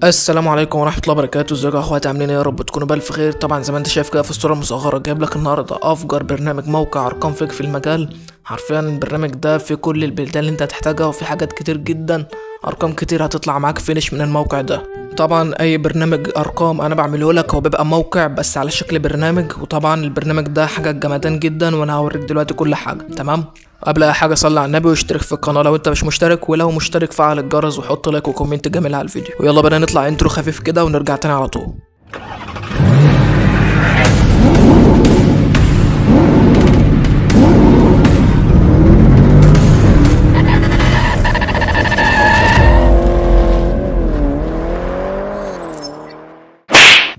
السلام عليكم ورحمة الله وبركاته. ازيكم يا اخواتي، عاملين ايه؟ يا رب تكونوا بالف خير. طبعا زي ما انت شايف كده في الصورة المصغرة، جايب لك النهارده افجر برنامج موقع ارقام fake في المجال. حرفيا البرنامج ده في كل البلدان اللي انت هتحتاجها، وفي حاجات كتير جدا، ارقام كتير هتطلع معاك finish من الموقع ده. طبعا اي برنامج ارقام انا بعمله لك هو بيبقى موقع بس على شكل برنامج، وطبعا البرنامج ده حاجة جمدان جدا، وانا هوريك دلوقتي كل حاجة. تمام، قبل اي حاجة صلي على النبي واشترك في القناة لو انت مش مشترك، ولو مشترك فعل الجرس وحط like و comment جميل على الفيديو. ويلا بينا نطلع intro خفيف كده ونرجع تاني على طول.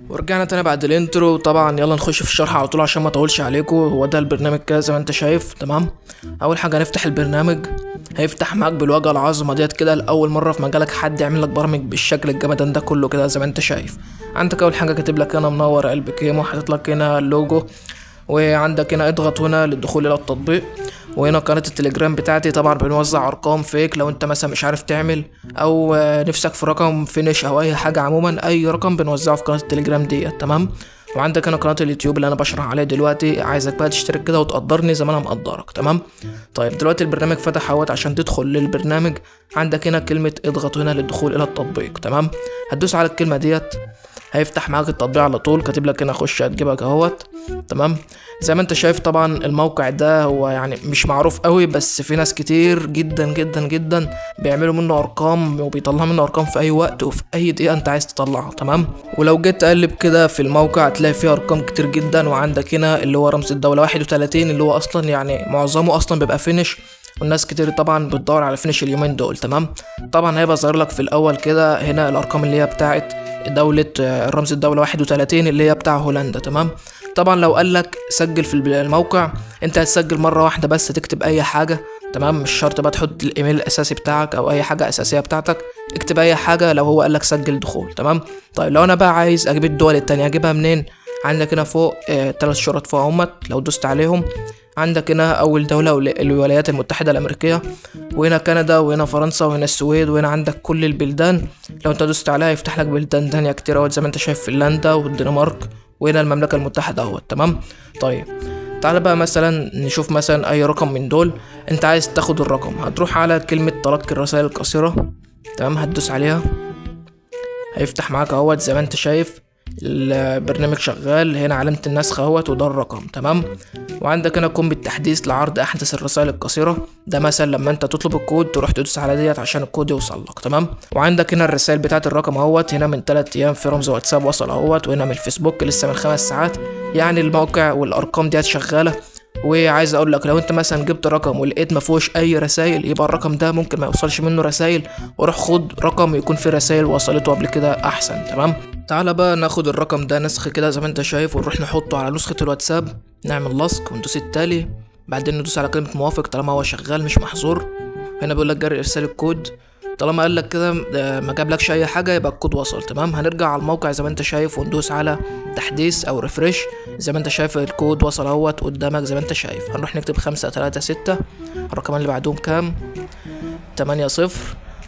ورجعنا تاني بعد ال intro. طبعا يلا نخش في الشرح على طول عشان ما اطولش عليكم. هو ده البرنامج كده زي ما انت شايف. تمام، اول حاجة هنفتح البرنامج، هيفتح معاك بالواجهه العظمة ديت كده. لاول مرة في مجالك حد يعمل لك برامج بالشكل الجمدان ده كله كده زي ما انت شايف. عندك اول حاجة كاتب لك هنا منور قلب كيمو، حاطط لك هنا اللوجو، وعندك هنا اضغط هنا للدخول الى التطبيق، وهنا قناة التليجرام بتاعتي. طبعا بنوزع ارقام fake لو انت مثلا مش عارف تعمل او نفسك في رقم finish او اي حاجة، عموما اي رقم بنوزعه في قناة التليجرام ديت. تمام، وعندك هنا قناة اليوتيوب اللي انا بشرح عليها دلوقتي. عايزك بقى تشترك كده وتقدرني زي ما انا مقدرك. تمام، طيب دلوقتي البرنامج فتح اهوت. عشان تدخل للبرنامج عندك هنا كلمة اضغط هنا للدخول الى التطبيق. تمام، هتدوس على الكلمة ديت هيفتح معاك التطبيق على طول، كاتب لك هنا خش هتجيبك اهوت. تمام، زي ما انت شايف طبعا الموقع ده هو مش معروف قوي، بس في ناس كتير جدا جدا جدا بيعملوا منه ارقام وبيطلعوا منه ارقام في اي وقت وفي اي دقيقة انت عايز تطلعها. تمام، ولو جيت تقلب كده في الموقع هتلاقي فيه ارقام كتير جدا. وعندك هنا اللي هو رمز الدولة 31 اللي هو اصلا معظمه اصلا بيبقى finish، والناس كتير طبعا بتدور على finish اليومين دول. تمام، طبعا هيبقى ظاهر لك في الاول كده هنا الارقام اللي هي بتاعت دولة رمز الدولة 31 اللي هي بتاع هولندا. تمام، طبعا لو قال لك سجل في الموقع انت هتسجل مرة واحدة بس، تكتب اي حاجة. تمام، مش شرط بقى تحط الايميل الاساسي بتاعك او اي حاجة اساسية بتاعتك، اكتب اي حاجة لو هو قال لك سجل دخول. تمام، طيب لو انا بقى عايز اجيب الدول التانية اجيبها منين؟ عندك هنا فوق 3 شرط فوق اهمت، لو دوست عليهم عندك هنا اول دولة الولايات المتحدة الامريكية، وهنا كندا، وهنا فرنسا، وهنا السويد، وهنا عندك كل البلدان. لو انت دوست عليها يفتح لك بلدان تانية كتير اهوت زي ما انت شايف، فنلندا والدنمارك، وهنا المملكة المتحدة اهوت. تمام، طيب تعالى بقى مثلا نشوف مثلا اي رقم من دول انت عايز تاخد الرقم. هتروح على كلمة تلقي الرسائل القصيرة. تمام، هتدوس عليها هيفتح معاك اهوت زي ما انت شايف البرنامج شغال. هنا علامة النسخ اهوت وده الرقم. تمام، وعندك هنا قم بالتحديث لعرض احدث الرسائل القصيرة، ده مثلا لما انت تطلب الكود تروح تدوس على ديت عشان الكود يوصل لك. تمام، وعندك هنا الرسائل بتاعت الرقم اهوت، هنا من 3 ايام في رمز واتساب وصل اهوت، وهنا من الفيسبوك لسه من 5 ساعات. الموقع والارقام ديت شغالة. وعايز اقول لك لو انت مثلا جبت رقم ولقيت ما فيهوش اي رسائل، يبقى الرقم ده ممكن ما يوصلش منه رسائل، وروح خد رقم يكون فيه رسائل وصلته قبل كده احسن. تمام، تعالى بقى ناخد الرقم ده نسخ كده زي ما انت شايف، ونروح نحطه على نسخة الواتساب، نعمل لصق وندوس التالي، بعدين ندوس على كلمة موافق طالما هو شغال مش محظور. هنا بيقول لك جري ارسال الكود، طالما قال لك كده ما جابلكش اي حاجة يبقى الكود وصل. تمام، هنرجع على الموقع زي ما انت شايف وندوس على تحديث او refresh. زي ما انت شايف الكود وصل اهوت قدامك زي ما انت شايف. هنروح نكتب 5 3 6، الرقمين اللي بعدهم كام؟ 8 0،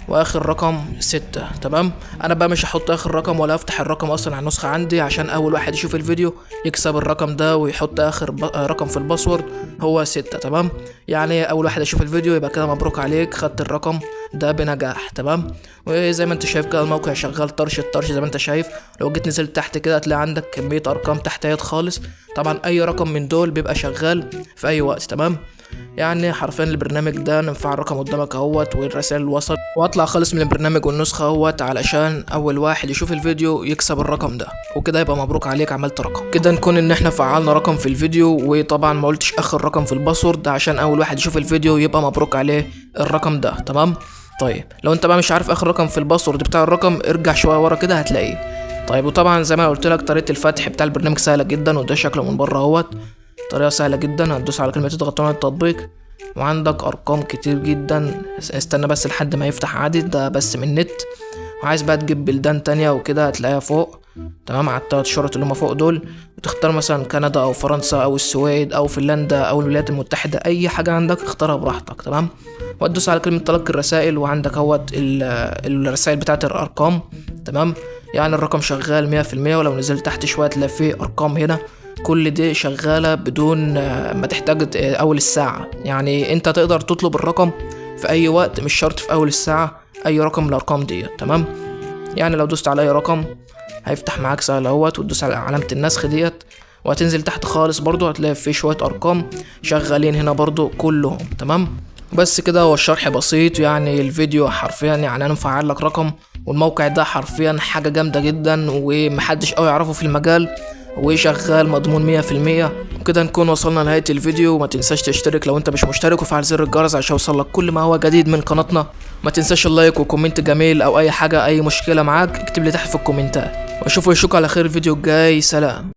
واخر رقم 6. تمام، انا بقى مش هحط اخر رقم ولا افتح الرقم اصلا على النسخة عندي، عشان اول واحد يشوف الفيديو يكسب الرقم ده ويحط اخر رقم في ال password هو 6. تمام، اول واحد يشوف الفيديو يبقى كده مبروك عليك خدت الرقم ده بنجاح. تمام، وزي ما انت شايف كده الموقع شغال طرش الطرش زي ما انت شايف. لو جيت نزلت تحت كده هتلاقي عندك كمية ارقام تحتيات خالص. طبعا اي رقم من دول بيبقى شغال في اي وقت. تمام، حرفيا البرنامج ده ننفع الرقم قدامك اهوت والرسائل وصل. واطلع خالص من البرنامج والنسخة اهوت علشان اول واحد يشوف الفيديو يكسب الرقم ده، وكده يبقى مبروك عليك عملت رقم. كده نكون ان احنا فعلنا رقم في الفيديو، وطبعا ما قلتش اخر رقم في ال password عشان اول واحد يشوف الفيديو يبقى مبروك عليه الرقم ده. تمام، طيب لو انت بقى مش عارف اخر رقم في ال password بتاع الرقم ارجع شوية ورا كده هتلاقيه. طيب وطبعا زي ما قلت لك طريقه الفتح بتاع البرنامج سهلة جدا، وده شكله من بره اهوت، طريقه سهلة جدا. هتدوس على كلمة تضغط على التطبيق، وعندك ارقام كتير جدا. استنى بس لحد ما يفتح عادي، ده بس من النت. وعايز بقى تجيب بلدان تانية وكده هتلاقيها فوق. تمام، على التلات شرط اللي هم فوق دول، وتختار مثلا كندا او فرنسا او السويد او فنلندا او الولايات المتحدة، اي حاجة عندك اختارها براحتك. تمام، وتدوس على كلمة تلقي الرسائل، وعندك اهوت الرسائل بتاعت الارقام. تمام، يعني الرقم شغال 100%. ولو نزلت تحت شوية تلاقي فيه ارقام هنا، كل دي شغالة بدون ما تحتاج اول الساعة. يعني انت تقدر تطلب الرقم في اي وقت، مش شرط في اول الساعة، اي رقم من الارقام دي. تمام، يعني لو دوست على اي رقم هيفتح معاك سهل اهوت، وتدوس على علامة النسخ ديت، وهتنزل تحت خالص برضو هتلاقي في شوية ارقام شغالين هنا برضو كلهم. تمام، بس كده هو الشرح بسيط، يعني الفيديو حرفيا يعني انا مفعل لك رقم، والموقع ده حرفيا حاجة جامدة جدا ومحدش قوي يعرفه في المجال، وشغال مضمون 100%. وكده نكون وصلنا لنهاية الفيديو. وما تنساش تشترك لو انت مش مشترك، وفعل زر الجرس عشان يوصلك كل ما هو جديد من قناتنا. ما تنساش ال like و comment جميل، او اي حاجة اي مشكلة معاك اكتب لي تحت في الكومنتات، واشوفكم على خير الفيديو الجاي. سلام.